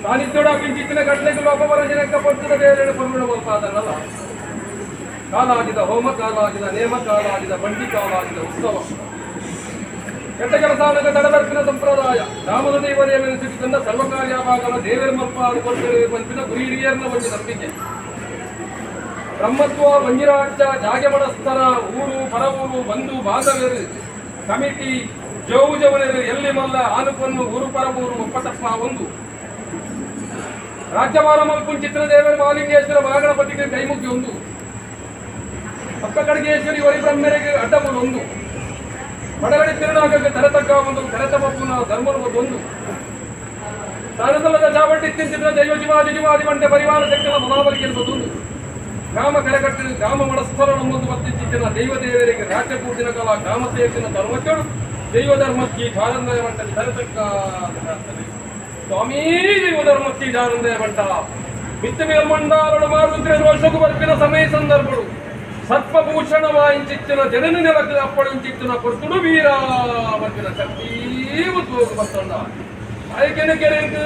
ಸಾನ್ನಿಧ್ಯೊಡು ಪಿಂಚಿತ್ತಿನ ಕಟ್ಲೆಗ್ ಲೋಪವರಂಜನೆಕ್ಕ ಪೊರ್ತುದ ಬೇಲೆಡ್ ಪೊರ್ಲುಡು ಮಲ್ಪಾದನಲ ಕಾಲಾಗಿದ ಹೋಮ, ಕಾಲಾಗಿದ ನೇಮ, ಕಾಲಾಗಿದ ಬಂಡಿ, ಕಾಲಾಗಿದ ಉತ್ಸವ. ಕೆಟ್ಟ ಕೆಲಸಾನಗ ತಡಬರ್ಪಿನ ಸಂಪ್ರದಾಯ. ರಾಮನ ದೈವದೇವನ ಸಿಟ್ಟಿತಂದ ಸರ್ವ ಕಾರ್ಯಭಾಗಲ ದೇವೆರ್ ಮಲ್ಪಾದ್ ಕೊರ್ಪೆರ್ ಪನ್ಪಿನ ಗುರಿ ಹಿರಿಯರ್ನ ಒಂಜಿ ನಂಬಿಕೆ. ಬ್ರಹ್ಮತ್ವ ಮಂಜಿರಾಜ್ಯ ಜಾಗೆ ಮಡಸ್ಥನ ಊರು ಪರವೂರು ಬಂಧು ಬಾಂಧವ್ಯರು ಕಮಿಟಿ ಜೋವು ಜವನರು ಎಲ್ಲಿ ಮಲ್ಲ ಆನುಪೊನ್ನು ಊರು ಪರವೂರು ಒಪ್ಪತಪ್ಪ ಒಂದು ರಾಜ್ಯಭಾರ ಮಲ್ಪುನ್ ಚಿತ್ರದೇವರ ಮಹಾಲಿಂಗೇಶ್ವರ ಮಹಾಗಣಪತಿಗೆ ಕೈಮುಗ್ಗಿ ಒಂದು ಅಪ್ಪ ಕಡಗೇಶ್ವರಿ ಒರಿ ಬ್ರಹ್ಮರಿಗೆ ಅಡ್ಡಬುಲು ಒಂದು ಬಡಗಡೆ ತಿರುನಾಗಕ್ಕೆ ತರತಕ್ಕ ಒಂದು ಕರೆತ ಬಪ್ಪುನ ಧರ್ಮದ ಒಂದು ಸಾನದಲ್ಲದ ಚಾವಟ್ಟಿ ಚಿತ್ರ ದೈವ ಶಿವಾಜಿ ಶಿವಾದಿ ಬಂಟೆ ಪರಿವಾರ ಶಕ್ತಿಗಳ ಬಲಾಬಲಿಗೆ ಒಂದು ಗ್ರಾಮ ಕರಕಟ್ಟು ಗ್ರಾಮ ಮಡಸ್ಥಲ ನಮ್ಮೊಂದು ಬತ್ತಿನ ದೈವ ದೇವರಿಗೆ ರಾಜ್ಯ ಕೂಡಿನ ಕಾಲ ಗ್ರಾಮ ಸೇರಿನ ಧರ್ಮಕ್ಕಳು ದೈವ ಧರ್ಮಕ್ಕೆ ಜಾರಂದಯ ಬಂಟ ತರತಕ್ಕ ಸ್ವಾಮೀ ದೈವ ಧರ್ಮಕ್ಕೆ ಜಾರಂದಯ ಬಂಟ ಮಿತ್ತ ಮೇಲ್ಮಂಡಾಲಡು ಮಾರುದ್ರೆ ರೋಷకు ಬರ್ಪಿನ ಸಮಯ ಸಂದರ್ಭಗಳು ಸರ್ಪಭೂಷಣ ವಾయింಚಿತ್ತಿನ ಜನನ ನೆಲಕ್ಕೆ ಅಪ್ಪಳಿಂಚಿತ್ತಿನ ಕೊರ್ತುಡು ವೀರ ಬರ್ಪಿನ ಶಕ್ತಿ ಉದ್ಯೋಗ ಬರ್ತಂಡ ಆಯ್ಕೆನ ಕೆರೆಂಕ್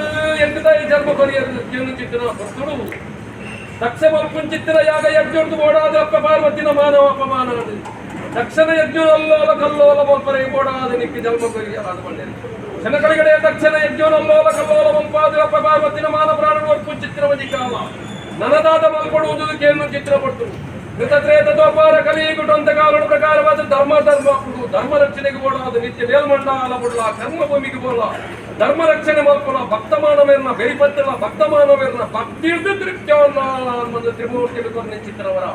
ಎಂಟದಾಯಿ ಜನ್ಮ ಕೊರಿಯರು ಚಿತ್ತಿನ ಕೊರ್ತುಡು ದಕ್ಷ ಮಲ್ಪುಂಚಿತ್ತಿನ ಯಾಗ ಯಜ್ಞೊಡ್ದು ಬೋಡಾದ ಅಪ್ಪ ಪಾರ್ವತಿನ ಮಾನವ ಅಪಮಾನ. ದಕ್ಷನ ಯಜ್ಞನಲ್ಲೋಲ ಕಲ್ಲೋಲ ಮಲ್ಪರೆ ಬೋಡಾದ ನಿಕ್ಕಿ ಜನ್ಮ ಕೊರಿಯರಾದ ಬಂಡೇರಿ ಶನಕಳಿಗಡೆ ದಕ್ಷನ ಯಜ್ಞನಲ್ಲೋಲ ಕಲ್ಲೋಲ ಮಲ್ಪಾದ ಅಪ್ಪ ಪಾರ್ವತಿನ ಮಾನ ಪ್ರಾಣ ಚಿತ್ರ ಕಾಲ ನನದಾದ ಮಲ್ಪಡುವುದು ಕೇನು ಚಿತ್ರ ಪಟ್ಟು ಕೃತತ್ರೇತ ದೋಪಾರ ಕಲಿಯುಗುಟೊಂತ ಕಾಲಡು ಪ್ರಕಾರವಾದ ಧರ್ಮ ಧರ್ಮ ಧರ್ಮ ರಕ್ಷಣೆಗೆ ಬೋಡಾದ ನಿತ್ಯ ಮೇಲ್ಮಂಡಲ ಬುಡ್ಲ ಕರ್ಮ ಭೂಮಿಗೆ ಬೋಲ ಧರ್ಮ ರಕ್ಷಣೆ ಮಲ್ಪುನ ಭಕ್ತ ಮಾನವೇರ್ನ ಬೆರಿಪತ್ತಲ ಭಕ್ತ ಮಾನವೇರ್ನ ಭಕ್ತಿರ್ದು ತೃಪ್ತಿಯನ್ನ ತ್ರಿಮೂರ್ತಿಗಳು ಕೊರ್ನಿಂಚಿತ್ರವರ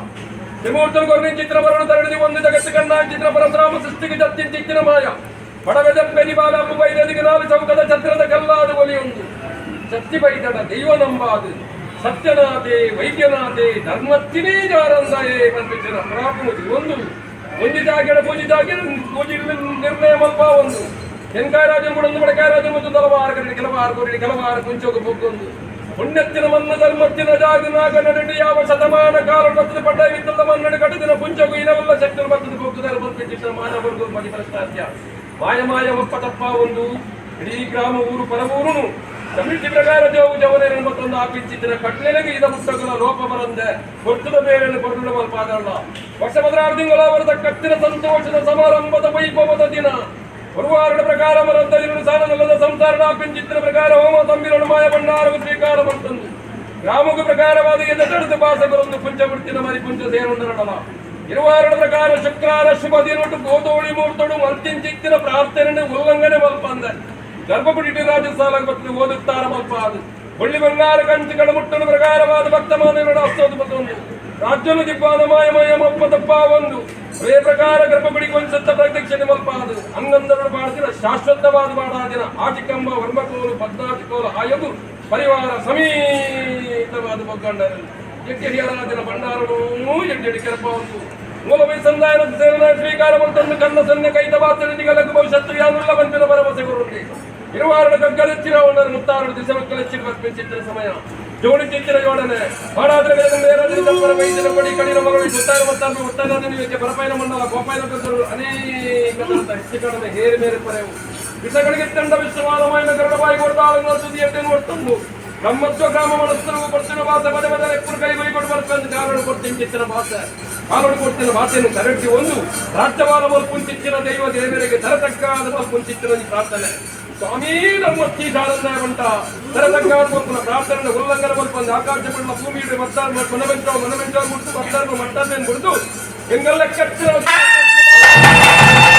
ತ್ರಿಮೂರ್ತಿಗಳು ಕೊರ್ನಿಂಚಿತ್ರವರನ್ನು ತರಡಿದಿ ಒಂದು ಜಗತ್ತು ಕಣ್ಣ ಚಿತ್ರ ಪರಶುರಾಮ ಸೃಷ್ಟಿಗೆ ಜತ್ತಿಂಚಿತ್ತಿನ ಮಾಯ ಬಡವೆದ ಪೆರಿಬಾಲ ಅಪ್ಪು ಬೈದದಿಗೆ ನಾಲು ಚೌಕದ ಛತ್ರದ ಕಲ್ಲಾದ ಒಲಿಯೊಂದು ಶಕ್ತಿ ಬೈದಡ ದೈವ ನಂಬಾದು ಸತ್ಯನಾಥೆ ವೈದ್ಯನಾಥೆ ಧರ್ಮತ್ತಿನೇ ಜಾರಂದಾಯೇ ಪನ್ಪಿಚ್ಚಿನ ಪ್ರಾಪುನು ಒಂದು ಒಂಜಿ ಜಾಗೆಡ ಪೂಜಿ ಜಾಗೆ ಪೂಜಿ ನಿರ್ಣಯ ಮಲ್ಪ ಒಂದು ತೆನ್ಕಾಯ ರಾಜನ್ ಕೂಡ ಬಡಕಾಯ ರಾಜನ್ ಮತ್ತು ತಲವಾರ ಕರಡಿ ಕೆಲವಾರು ಕೋಟಿ ಕೆಲವಾರು ಕುಂಚೋಗ ಪೊಗ್ಗೊಂದು ಪುಣ್ಯತ್ತಿನ ಮನ್ನ ಧರ್ಮತ್ತಿನ ಜಾಗ ನಾಗ ನಡು ಯಾವ ಶತಮಾನ ಕಾಲ ಬತ್ತದ ಪಡ್ಡ ವಿತ್ತದ ಮನ್ನಡು ಕಟ್ಟದಿನ ಪುಂಚೋಗು ಇನವಲ್ಲ ಶಕ್ತಿನ ಬತ್ತದ ಪೊಗ್ಗುದಾರ ಪನ್ಪಿಚ್ಚಿನ ಮಾನವರ್ಗು ಮಗಿ ಭ್ರಷ್ಟಾತ್ಯ ಮಾಯ ಮಾಯ ಒಪ್ಪ ತಪ್ಪ ಒಂದು ಇಡೀ ಗ್ರಾಮ ಊರು ಪರವೂರುನು ಸಮಿತಿ ಪ್ರಕಾರ ಜೋವು ಜವನೇರನ್ನು ಮತ್ತೊಂದು ಆಪಿಂಚಿತ್ತಿನ ಕಟ್ಲೆಲೆಗೆ ಇದ ಪುಸ್ತಕದ ಲೋಪ ಬರಂದೆ ಕೊರ್ತದ ಬೇರೆಯನ್ನು ಕೊರಡು ಮಲ್ಪಾದಲ್ಲ. ವರ್ಷ 16 ತಿಂಗಳ ಅವರದ ಕಟ್ಟಿನ ಸಂತೋಷದ ಸಮಾರಂಭದ ವೈಭವದ ದಿನ. ಗುರುವಾರದ ಪ್ರಕಾರ ಮರಂದ ದಿನ ಸಾನದಲ್ಲದ ಸಂಸಾರದ ಆಪಿಂಚಿತ್ತಿನ ಪ್ರಕಾರ ಹೋಮ ತಂಬಿರನು ಮಾಯ ಭಂಡಾರವು ಸ್ವೀಕಾರ ಮಂತಂದು ಗ್ರಾಮಕ್ಕೆ ಪ್ರಕಾರವಾದ ಎದ ತಡೆದು ಬಾಸಗರೊಂದು ಪುಂಚ ಬಿಡ್ತಿನ ಮರಿ ಪುಂಚ ಸೇರುಂಡರಡಲ ಇರುವಾರಡ ಪ್ರಕಾರ ಶುಕ್ರಾರ ಶುಭ ದಿನೊಟ್ಟು ಗೋಧೋಳಿ ಮೂರ್ತಡು ಮಲ್ತಿಂಚಿತ್ತಿನ ಪ್ರಾರ್ಥನೆ ಉಲ್ಲಂಘನೆ ಮಲ್ಪಂದೆ ಗರ್ಭಗುಡಿ ರಾಜಸ್ಥಾನ ಬತ್ತು ಓದುತ್ತಾರ ಮಲ್ಪಾದು ಬಳ್ಳಿ ಬಂಗಾರ ಕಂಚುಗಳ ಮುಟ್ಟಲು ಪ್ರಕಾರವಾದ ಭಕ್ತಮಾನಗಳ ಅಸ್ತೋದು ಮತ್ತೊಂದು ರಾಜ್ಯನು ದಿಬ್ಬಾನ ಮಾಯಮಯ ಮಪ್ಪ ತಪ್ಪ ಒಂದು ಅದೇ ಪ್ರಕಾರ ಗರ್ಭಗುಡಿಗೆ ಒಂದು ಸತ್ತ ಪ್ರದಕ್ಷಿಣೆ ಮಲ್ಪಾದು ಅಂಗಂದರಡು ಪಾಡ್ತಿನ ಶಾಶ್ವತವಾದ ಮಾಡಾದಿನ ಆಟಿಕಂಬ ವರ್ಮಕೋಲು ಪದ್ನಾಟಿಕೋಲು ಆಯಗು ಪರಿವಾರ ಸಮೀತವಾದ ಬೊಗ್ಗಂಡರು ಎಡ್ಡೆಡಿಯರಾದಿನ ಭಂಡಾರನು ಎಡ್ಡೆಡಿ ಕೆರಪ ಒಂದು ಮೂಲವೈ ಸಂದಾಯನ ಸೇವನ ಸ್ವೀಕಾರ ಮಂತಂದು ಕನ್ನ ಸನ್ನೆ ಕೈತ ಬಾತನಿಗಲಗು ಭವಿಷ್ಯತ್ತು ಯಾನುಲ್ಲ ಬಂಪಿನ ಭರವಸೆ ಗುರುಂಡಿ ಇರುವಾರಡ ಕಗ್ಗಲೆಚ್ಚಿನ ಒಣ್ಣರು ಮುತ್ತಾರಡು ದಿಶೆ ಮಕ್ಕಳೆಚ್ಚಿನ ಚಿತ್ರ ಸಮಯ ಜೋಡಿ ಚಿತ್ತಿನ ಜೋಡನೆ ಹಾಡಾದ್ರೆ ವೇದ ತಪ್ಪರ ವೈದ್ಯನ ಪಡಿ ಕಡಿನ ಮಗಳು ಸುತ್ತಾರ ಮತ್ತಾರು ಮುತ್ತಾರಾದ ನೀವಕ್ಕೆ ಬರಪಾಯನ ಮಂಡಲ ಗೋಪಾಯನ ಕಸರು ಅನೇಕ ಹೆಚ್ಚು ಕಡಿಮೆ ಹೇರಿ ಮೇರೆ ಪರೆವು ವಿಷಗಳಿಗೆ ತಂಡ ವಿಶ್ವಮಾನಮಾಯನ ಗರುಡಬಾಯಿ ಕೊಡ್ತಾಳ ಸುದ್ದಿ ಎಟ್ಟೆನು ಒಟ್ಟೊಂದು ಬ್ರಹ್ಮತ್ವ ಗ್ರಾಮ ಮನಸ್ಸು ಕೊಡ್ತಿನ ಭಾಷೆ ಪದೇ ಪದೇ ಎಪ್ಪು ಕೈ ಗುರಿ ಕೊಟ್ಟು ಬರ್ತಂದು ಕಾರಣ ಕೊಡ್ತೀನಿ ಚಿತ್ತಿನ ಭಾಷೆ ಕಾಲೋಡು ಕೊಡ್ತಿನ ಭಾಷೆಯನ್ನು ಕರೆಕ್ಟಿ ಒಂದು ರಾಜ್ಯವಾದ ಮಲ್ಪುಂಚಿತ್ತಿನ ದೈವ ದೇವರಿಗೆ ತರತಕ್ಕಾದ ಮಲ್ಪುಂಚಿತ್ತಿನ ಪ್ರಾರ್ಥನೆ. ಸ್ವಾಮೀ ಧರ್ಮಸ್ಥಿ ಸಾರಂದಾಯ ಬಂಟ ತರತಕ್ಕಾದ ಮಲ್ಪುನ ಪ್ರಾರ್ಥನೆ ಉಲ್ಲಂಘನೆ ಮಲ್ಪಂದು ಆಕಾಶ ಪಡ್ಲ ಭೂಮಿ ಮತ್ತಾರ್ ಮನವೆಂಚೋ ಮನವೆಂಚೋ ಮುಟ್ಟು ಮತ್ತಾರ್ನು ಮಟ್ಟಾರ್ನೇನು ಬಿಡ್ದು ಎಂಗೆಲ್ಲ ಕಟ್ಟಿನ